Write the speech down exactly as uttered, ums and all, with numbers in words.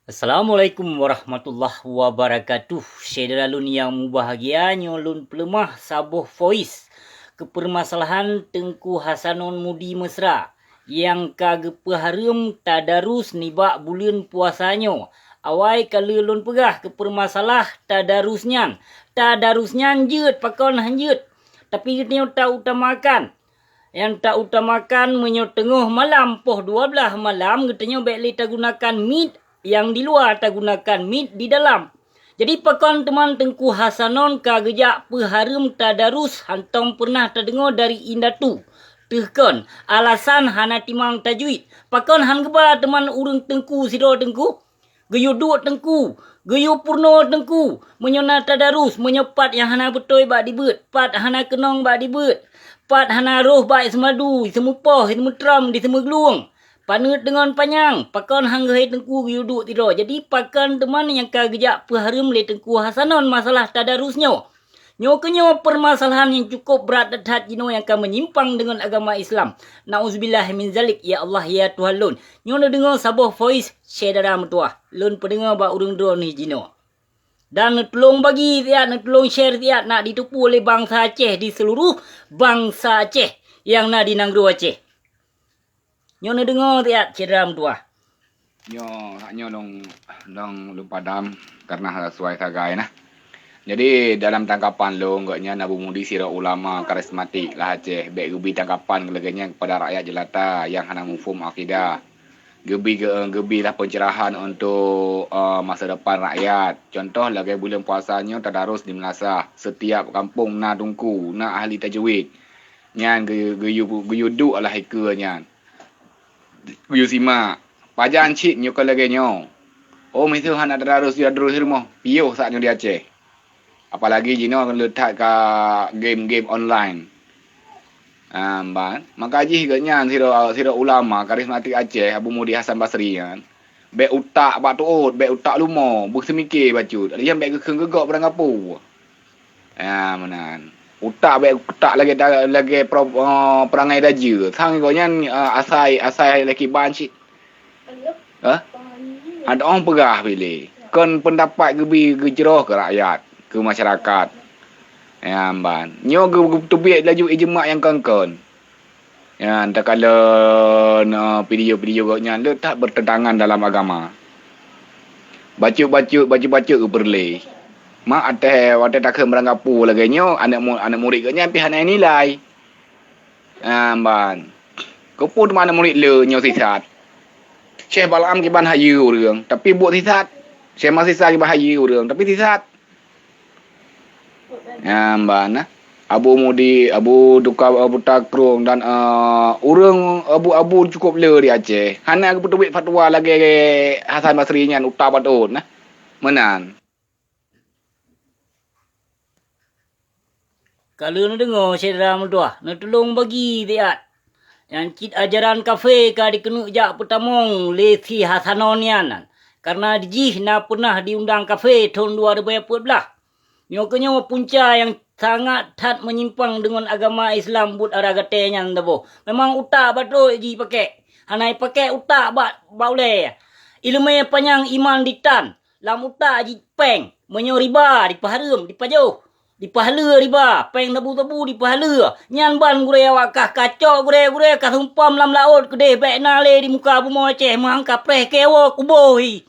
Assalamualaikum warahmatullahi wabarakatuh. Syedara lôn nyang mubahgia, nyoe lôn peuleumah saboh voice keu peumasalahan Teungku Hasanon Mudi Mesra nyang ka geupeuhareuem tadarus nibak buleuen puasa nyoe. Awai ka lheueh lôn peugah keu peumasalah tadarus nyan. Tadarus nyan jeuet pakon han jeuet, tapi geutanyoe tautamakan. Nyang tautamakan meunyoe teungoh malam poh dua blaih malam, geutanyoe bék lé tagunakan mic nyang di luwa, tagunakan mic di dalam. Jadi pakon teuma Teungku Hasanon ka geujak peuhareuem tadarus hántom peureunah tadeungoe dari indatu? Teuh kon, alasan hana timang tajwid. Pakon han geuba teuma ureuëng teungku sidroe teungku? Geuyue duek teungku, geuyue peurunoe teungku, meunyoe na tadarus, meunyoe pat nyang hana beutôi bak dibeuet, pat hana keunong bak dibeuet, pat hana roh bak iseumadu, iseumeupoh, iseumeutrâm, iseumeuglung, paneut deungon panyang, pakon han geuhai teungku geuyue duek sidroe. Jadi pakon teuma nyang ka geujak peuhareuem lé Teungku Hasanon masalah tadarus nyoe? Nyoe keunyoe peumasalahan nyang cukup brat that-that jinoe nyang ka meunyimpang deungon agama Islam. Nauzubillah min zalik, ya Allah, ya Tuhan lôn. Nyoe neudeungoe saboh voice syedara meutuwah. Lôn peudeungoe bak ureuëng droeneuh jinoe. Dan neutulông bagi siat, neutulông share siat, nak jiteupeue lé bansa Aceh di seuluruh bansa Aceh nyang na di nanggroe Aceh. Nyoe neudeungoe siat syedara meutuwah. Nyoe, hak nyoe lôn, lôn, lôn padam karena hana sesuai sagai nah. Jadi dalam tangkapan lôn, gobnyan Abu Mudi sidroe ulama karismatik lah Aceh, bék geubi tangkapan lagée nyan kepada rakyat jelata nyang hana muphom akidah. Geubi, geubi lah pencerahan untuk, eh, masa depan rakyat. Contoh lagée buleuen puasa nyoe tadarus di meunasah, setiap kampung na teungku, na ahli tajwid. Nyan geu-, geuyue-, geuyue duek lah ikeue nyan. Geuyue simak, pajan cit nyoe ka lagée nyoe. Oh, miseue hana tadarus di rumoh, piôh saát nyoe di Aceh. Apalagi jinoe le that ka game-game online. Ah, ban, maka jih gobnyan sidroe, sidroe ulama karismatik Aceh, Abu Mudi Hasan Basri nyan. Bék utak bak tuôt, bék utak leumo, beuseumike bacut. Lheuh nyan bék geukheun geugok barangkapeue. Ya, meunan. Utak bék utak lagée da-, lagée pro-, eh, perangai raja. Sang gobnyan, eh, asai, asai laki ban cit. Hah? Ada orang peugah pilih. Kon pendapat geubi geujroh keu rakyat, keu masyarakat. Ya, ban. Nyoe geu-, geuteubiet laju ijma nyang kon-kon. Nyan takalon, eh, video-video gobnyan le that bertentangan dalam agama. Bacut-bacut, bacut-bacut geupeureulée. Mak até watée takheun barangkapeue lagée nyoe, aneuk mu-, aneuk murit gobnyan pih hana nilai. Ah, ban. Keupeue teuma aneuk murit le nyoe sisat? Syekh Balaam kiban hayeue ureuëng, tapi buet sisat. Syekh Masisa kiban hayeue ureuëng, tapi sisat. Nyan ban, nah. Abu Mudi, Abu Duka, Abu Takrong dan, eh, ureuëng abu-abu cukup le di Aceh. Hana geupeuteubiet fatwa lagée Hasan Basri nyan utak batot, nah. Meunan. Ka lheueh neudeungoe syedara meutuwah, neutulông bagi siat. Nyan cit ajaran kafé ka dikeuneuk jak peutamong lé si Hasanon nyan, kareuna jih na peunah diundang kafé thon dua ribèe peuet blah. Nyoe keunyoe punca nyang sangat that meunyimpang deungon agama Islam buet ara gata nyan saboh. Memang utak batrok jipakék. Hana jipakék utak bak, bak ulée. Ileumé panyang iman ditan. Lam utak jih péng, meunyoe riba dipeuhareuem, dipajoh, dipeuhaleue riba, péng sabu-sabu dipeuhaleue. Nyan ban gurée awak kah kacok gurée-gurée ka sumpom lam laôt keudeh bék na lé di muka bumoe Aceh meuhang ka preh keu woe kuboh hi.